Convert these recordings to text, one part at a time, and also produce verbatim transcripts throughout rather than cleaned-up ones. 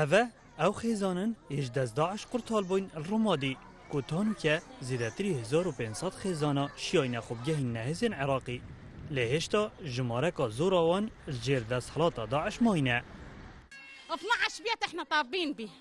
Ev e, ew xêzan in ê ji dest DAIŞ qurtal bûyn li Rumadî, ku ta nûke zêdetirî hezar û pênc sed xêzana şiyayne xwebgehîn nehêzên Iraqî. Lê hêşta jimareka zor a wan li jêr desthilata DAIŞ mayne. اثنعش بيت احنا طابين بيه.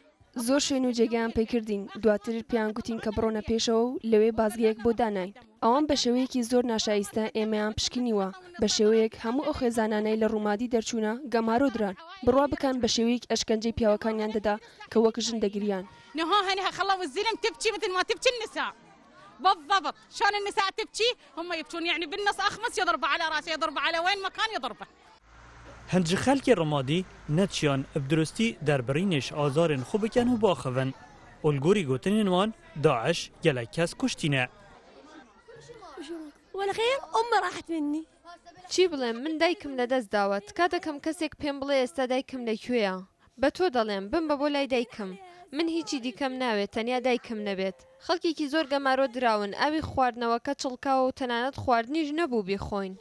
Zor şwên û cêgeyan pê kirdîn. Duatir pêyan gotîn ke birone pêşewe û lewê bazgeyek bo danayîn. Ewan be şêweyekî zor naşayîste êmeyan pişkînî we. Be şêweyek hemû ew xêzananey li Rûmadî derçûna gemaro diran. Birwa bikan be şêweyek eşkenceyê piyawekaniyan dida ke wek jin degiriyan. نهاها نهى خلوا الزلم تبكي مثل ما تبكي النساء. بالضبط، شلون النساء تبكي هم يبكون، يعني بالنص أخمس يضرب على راسه، يضرب على وين ما كان يضربه. Hin ji xelkê Rimadî nediçiyan bi durustî derbirînê ji azarên xwe bikin û biaxivin. Û li gorî gotinên wan, DAIŞ gelek kes kuştîne. ولا خير، أمي راحت مني. Çi bilim, min daykim li dest dawe. Tika dikim kesek pêm bile êsta daykim li kuê ye. Be to dilim, bim be bo lay daykim. Min hîçî dîkem navê, tenya daykim nebêt. Xelkekî zor gemaro dirawin, ewî xwarineweke çilka û tenanet xwarinî jî nebû bî xwîn.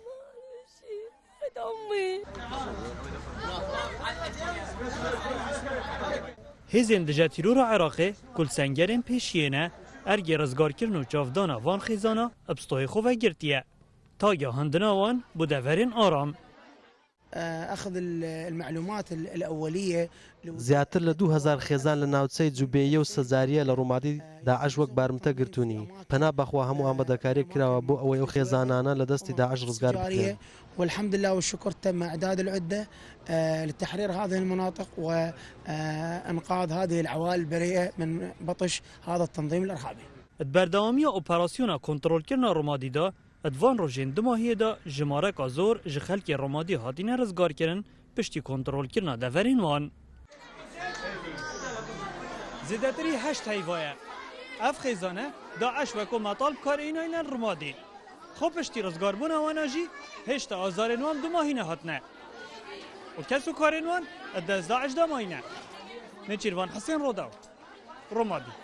Hêzên dije tîrora Iraqê ku li sengerên pêşiyê ne, ergê rizgarkirin û çavdana van xêzana bi stoyê xwe vegirtiye. Tagiya hindina wan bû deverên aram. أخذ المعلومات الأولية. Zêdetir li du hezar xêzan li navçeyê Cubeyê û Sezariye li Rûmadî DAIŞ wek barmite girtûnî. Pena bexwe hemû amadekariyek kirawe bo ewey ew xêzanane li destî DAIŞ rizgar bikin. والحمد لله والشكر تم إعداد العدة، آه، لتحرير هذه المناطق وإنقاذ هذه العوائل البريئة من بطش هذا التنظيم الإرهابي. Di berdewamiya operasyona kontrolkirina Rûmadî de, di van rojên dumahiyê de jimareka zor ji xelkê Rûmadî hatine rizgarkirin piştî kontrolkirina deverên wan. Zêdetirî heşt heyva ye. Ev xêzane DAIŞ weko metal bi karê înayne li Rûmadî. Xwe piştî rizgarbûna wana jî hêşta azarên wan dumahî nehatine. Û kes û karên wan di dest DAIŞ de mayîne. Nêçîrvan Hisên, Rodaw, Rûmadî.